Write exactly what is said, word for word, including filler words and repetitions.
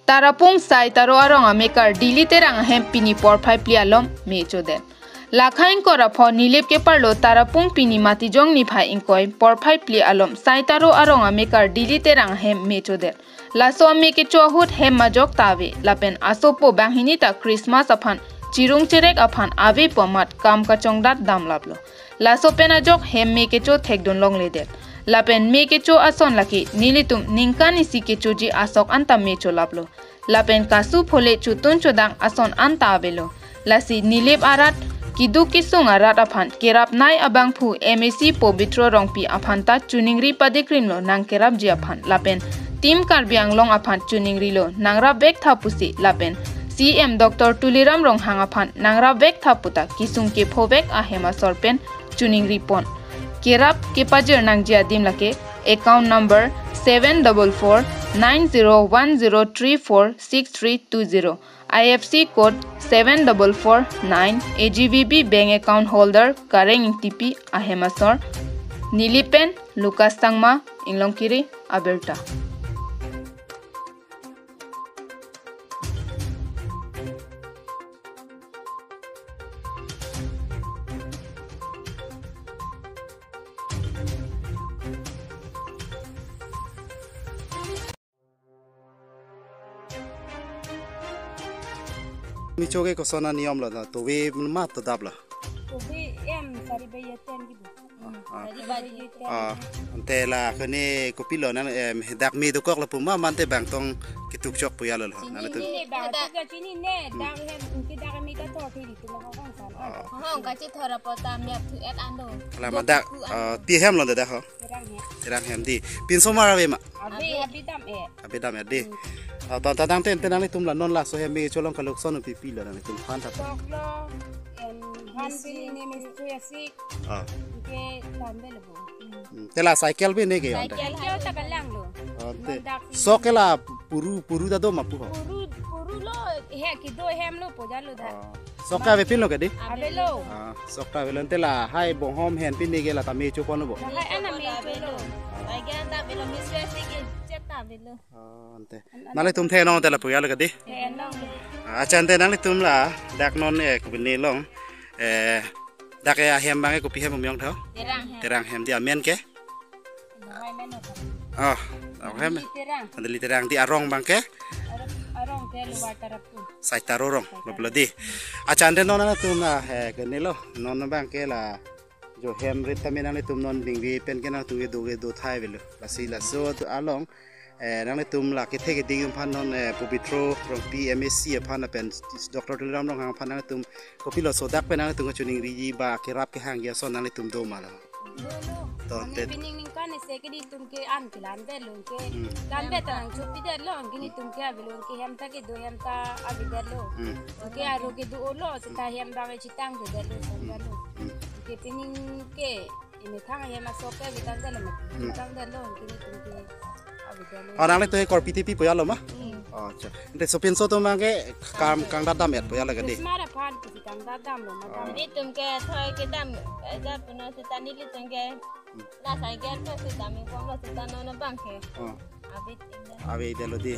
Tarapung Sai Taro arong amekar Dili Terang ahem pini porphai phli alom me chodet. Lakha ingkoi ra pho Nilip keparlo Tarapung pini Matijong niphai ingkoi porphai phli alom Sai Taro arong amekar Dili Terang ahem me chodet. Laso ame kecho ahut hem majok ta ave, lapen asopo banghini ta Christmas aphan chirung cherek aphan ave pu amat kam kachongdat damlaplo. Laso pen ajok hem me kecho thekdun longledet. Lapen me kecho ason lake nelitum ningkan isi kechoji asok anta me cholaplo. Lapen kasu phole chotun chodang ason anta avelo. Lasi Nilip arat, keduk kesung arat aphan kerap nei abangphu M A C Pobitro Rongpi aphan ta choningri padikrimlo nangkerapji aphan lapen Team Karbi Anglong aphan choningrilo nangrap vek tha pusi lapen C M Doctor Tuliram Ronghang aphan nangrap vek tha puta kesung kepho vek ahem asor pen choningri pon. Kerap kepajir nangji adim lake account number seven double four nine zero one zero three four six three two zero, I F C code seven double four nine, A G V B bank account holder Kareng Ingtipi ahem asor. Nilip pen Lucas Tangma, Inglongkiri, abirta. Mi choke koson aniyom lo na, tove ma to dap lo. Tove em sari bai ya ten gitu. Ah, ah. Sari bai ya ten. Ah, ante la kene kopilo nang, em, dak me dokok lo pu ma mante bangtong ketuk chok pu ya lo lo. Nang tu. Chini ne bang, dak chini ne, dak hem, ke dak me ta to thiri tu lo kong san. Ah. Hong kachi thora pota miap thu et ando. La ma dak, ah, pi hem lo dak ho. Terang hem. Terang hem di. Pinso mar ave ma. Ave, ave dam e. Ave dam e di. Hmm. Ah, ton ta dang ten ten nanglitum la non laso hem me cholong kalok son pipi lo nanglitum phan ta. Sok lo, em, han pili ne mis tu ya sik. Ah. Ke tambe lo bo. Hmm. Hmm. Te la cycle bi ne ke yon ta. Cycle ta kalang lo. Ah, te. Mandak si. Sok ke la puru, puru ta do ma pu ho. Puru, puru lo, he, kedo hem lo po ja lo da. Ah. Sok ke ave pin lo ke di? Avelo. Ah, sok ta avelo ante la hai bonghom hen pin ni ke la ta me cho pon lo bo. Hai ana me cho lo. Hai ke anta avelo, mis ve si ke chet ta avelo. Ah, ante. An-, an-, nanglitum the nong te la pu ya lo ke di? The nong. Ah, acha ante nanglitum la dak non, eh, kopine long. Eh, dak ya hem bang e kopi hem umyong tho? Terang hem. Terang hem di amen ke? Hai men. Ah, dak hem. Dili Terang. Dili Terang di arong bang ke? Arong, arong ke Lower Tarapung. Sai Taro rong, lo pula di. Acha ante non nanglitum na, eh, kene lo, non bang ke la jo hem rit tame nanglitum non dingvi pen ke nangtum kedo kedo thai avelo. Lasi laso tu along, eh, nanglitum la kethe keding aphan non, eh, Pobitro Rongpi M A C aphan pen Doctor Tuliram Ronghang aphan nanglitum kopilo so dak pen nanglitum kachoningri ba kerap kehang ya so nanglitum do ma lo. Dolo. Ton mane tet. Pining ningkan isi ke nelitum ke an ke lan det lo ke. Hmm. Lan det ta nangchopi det lo, ke nelitum ke ave lo ke hem ta kedo hem ta ave det lo. Hmm. Ke aro kedo lo, seta hem bang chitang det lo, son det lo. Hmm. Ke pining ke, ini thang hem asok ke ave tang det lo, hmm, ave tang det lo, ke nelitum ke ave det lo. Ah, nanglitum ke korpi tipi pu ya lo ma? Hmm. Oh, acha. Ante sopinso atum bang ke kam kangdat dam et pu ya lo ke di? Christmas aphan ke kangdat dam lo, madam. Oh. Nelitum ke thoi kedam, eh, jat puno seta nelitum ke. Hmm. La cycle ke seta me pon lo seta non bang ke. Oh. Ave det lo. Ave det lo di.